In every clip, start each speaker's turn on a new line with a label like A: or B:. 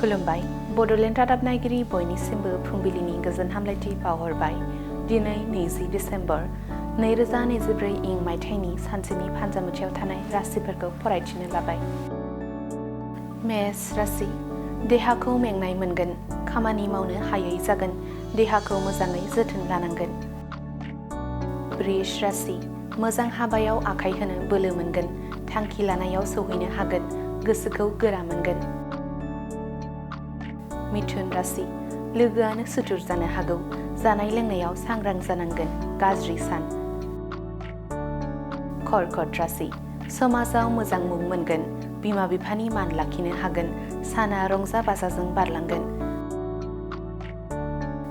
A: खुलुमबाय बड'लेण्ड रादाब नायगिरि बयनिसिमबो फुंबिलिनि गोजोन हामलायथि बावहरबाय। दिनै 20 डिसेम्बर 2024 इं मायथाइनि सानसेनि फानजामुथियाव थानाय राशिफोरखौ फरायथिनो लाबाय। मेष राशि, देहाखौ मेंनाय मोनगोन, खामानि मावनो हायै जागोन, देहाखौ मोजाङै जोथोन लानांगोन। वृष राशि, मोजां हाबायाव आखाइ होनो बोलो मोनगोन, थांखि लानायाव सौहैनो हागोन, गोसोखौ गोरा मोनगोन। मिथुन राशि, लोगोआनो सुथुर जानो हागौ, जानाय लोंनायाव सांग्रां जानांगोन, गाज्रि सान। कर्कट राशि, समाजाव मोजां मुं मोनगोन, बिमा बिफानि मान लाखिनो हागोन, साना रंजा बाजाजों बारलांगोन।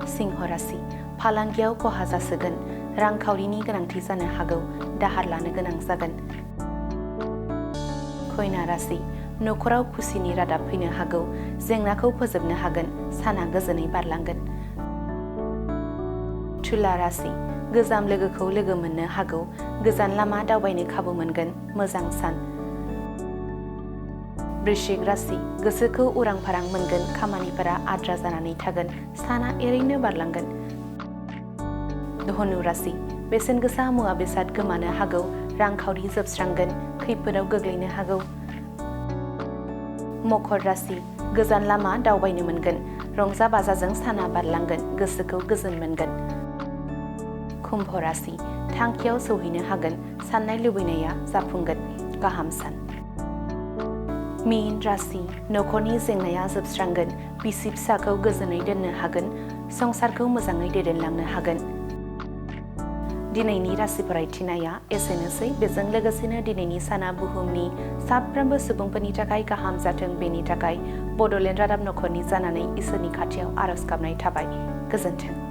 A: सिंह राशि, फालांगियाव खहा जासोगोन, रांखावरिनि गोनांथि जानो हागौ, दाहार लानो गोनां जागोन। कन्या राशि, न'खराव खुसिनि रादाब फैनो हागौ, जेंनाखौ फोजोबनो हागोन, साना गोजोनै बारलांगोन। तुला राशि, गोजाम लोगोखौ लोगो मोननो हागौ, गोजान लामा दावबायनो खाबु मोनगोन, मोजां सान। वृश्चिक राशि, गोसोखौ उरां फारां मोनगोन, खामानिफोरा आद्रा जानानै थागोन, साना एरैनो बारलांगोन। धनु राशि, बेसेन गोसा मुवा बेसाद गोमानो हागौ, रांखावरि जोबस्रांगोन, खैफोदाव गोग्लैनो हागौ। मकर राशि, गोजान लामा दावबायनो मोनगोन, रंजा बाजाजों साना बारलांगोन, गोसोखौ गोजोन मोनगोन। कुम्भ राशि, थांखियाव सौहैनो हागोन, साननाय लुबैनाया जाफुंगोन, गाहाम सान। मीन राशि, न'खरनि जेंनाया जोबस्रांगोन, बिसि फिसाखौ गोजोनै दोननो हागोन, संसारखौ मोजाङै दैदेनलांनो हागोन। दिनैनि राशि फरायथिनाया एसेनोसै। बेजों लोगोसेनो दिनैनि साना बुहुमनि साफ्रोमबो सुबुंफोरनि थाखाय गाहाम जाथों, बेनि थाखाय बड'लेण्ड रादाब नखरनि जानानै इसोरनि खाथियाव आरज गाबनाय थाबाय। गोजोन्थों।